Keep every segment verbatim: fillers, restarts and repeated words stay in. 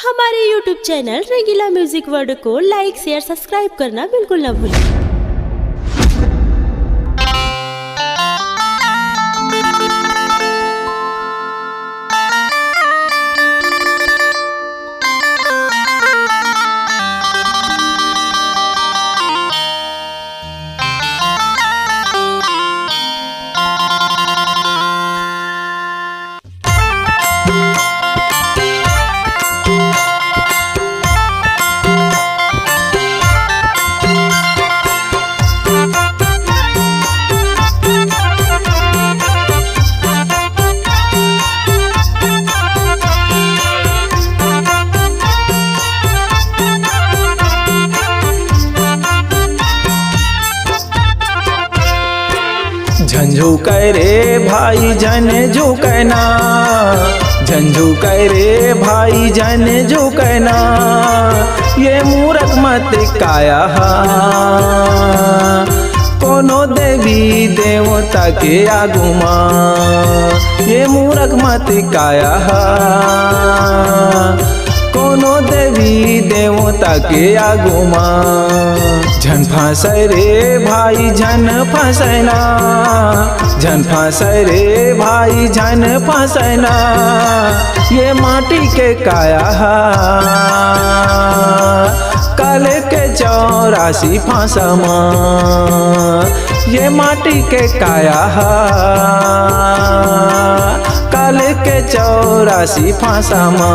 हमारे YouTube channel रंगीला music world को लाइक, share, subscribe करना बिल्कुल ना भूलें। झन झुकै रे भाई, झन झुकै ना, झन झुकै रे भाई, झन झुकै ना। ये मूरख मत काया हा, कोनो देवी देवता के आगू मा। ये मूरख मत काया हा, कोनो देवी देवता के आगू मा। झन फंसै रे भाई, झन फंसै ना, झन फंसै रे भाई, झन फंसै ना। ये माटी के काया हा, काल के चौरासी फांसा मा। ये माटी के काया हा, काल के चौरासी फांसा मा।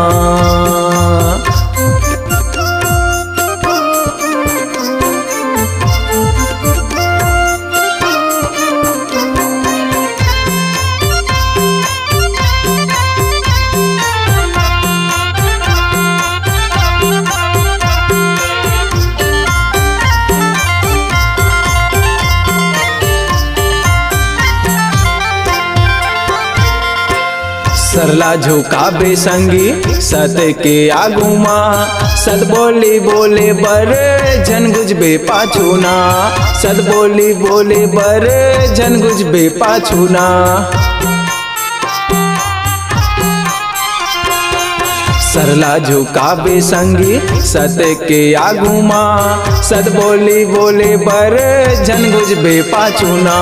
सरला झुकाबे संगी सत के आगू मा, सत बोली बोले बर झन गुजबे पाछू ना, सत बोली बोले बर झन गुजबे पाछू ना। सरला झुकाबे संगी सत के आगू मा, सत बोली बोले बर झन गुजबे पाछू ना,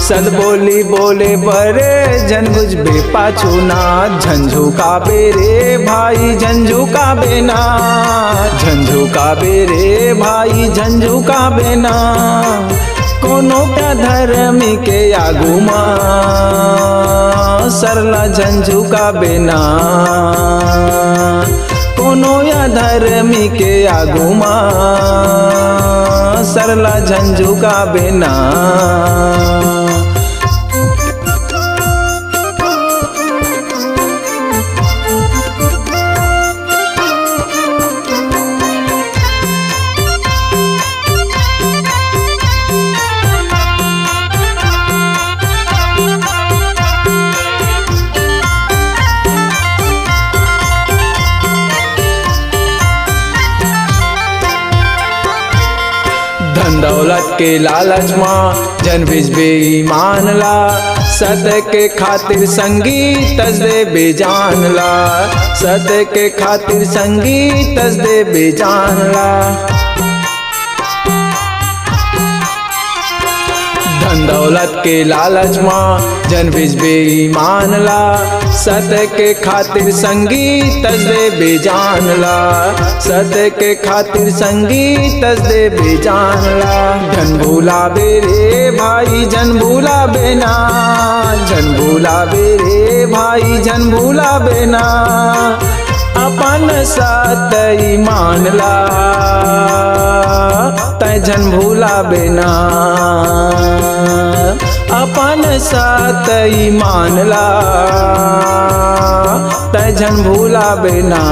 सत बोली बोले बर झन गुजबे पाछू ना। झन झुकाबे रे भाई, झन झुकाबे ना, झन झुकाबे रे भाई, झन झुकाबे ना। कोनो का धर्म के आगू मा सरला झन झुकाबे ना, कोनो या धर्म के आगू मा सरला झन झुकाबे ना। धन दौलत के लालच मा झन बेचबे ईमान ला, सत के खातिर संगी तज देबे जान ला, सत के खातिर संगी तज देबे जान ला। धन दौलत के लालच मा झन बेचबे ईमान ला, सत के खातिर संगी तज देबे जान ला, सत के खातिर संगी तज देबे जान ला। झन भुलाबे रे भाई, झन भुलाबे ना, झन भुलाबे रे भाई, झन भुलाबे ना। अपन सत ईमान ला तै झन भुलाबे ना, अपन सत ईमान ला तै झन भुलाबे ना।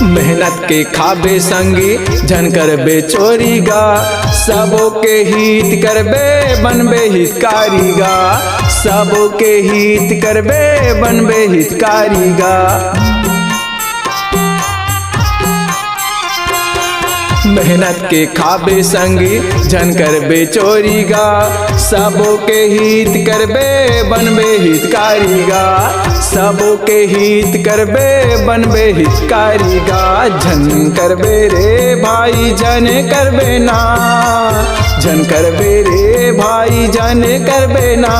मेहनत के खाबे संगी, झन करबे चोरी गा। सबो के हित करबे, बनबे हितकारी गा। सबो के हित करबे, बनबे हितकारी गा। मेहनत के खाबे संगी, झन करबे चोरी गा। सबो के हित करबे, बनबे हितकारी गा। सबो के हित करबे, बनबे हितकारी गा। झन करबे रे भाई, झन करबे ना। झन करबे रे भाई, झन करबे ना।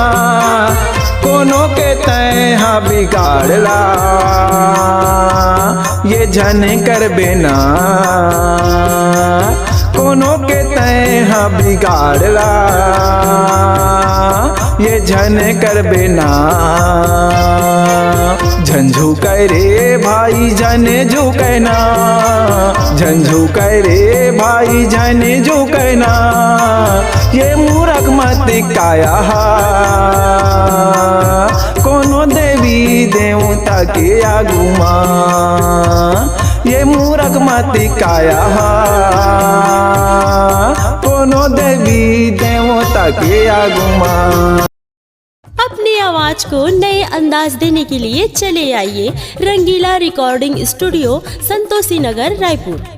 कोनो के तैं हा बिगाड़ला, ये झन करबे ना। कोनो के तैं हा बिगाड़ला, ये झन करबे ना। झन झुकै रे भाई, झन झुकै ना। झन झुकै रे भाई, झन झुकै ना। ये मूरख मति काया हा, कोनो देवी देवता के आगू मा। ये मूरख मति काया हा, कोनो देवी देवता के आगू मा। अपनी आवाज को नए अंदाज देने के लिए चले आइए रंगीला रिकॉर्डिंग स्टूडियो, संतोषी नगर, रायपुर।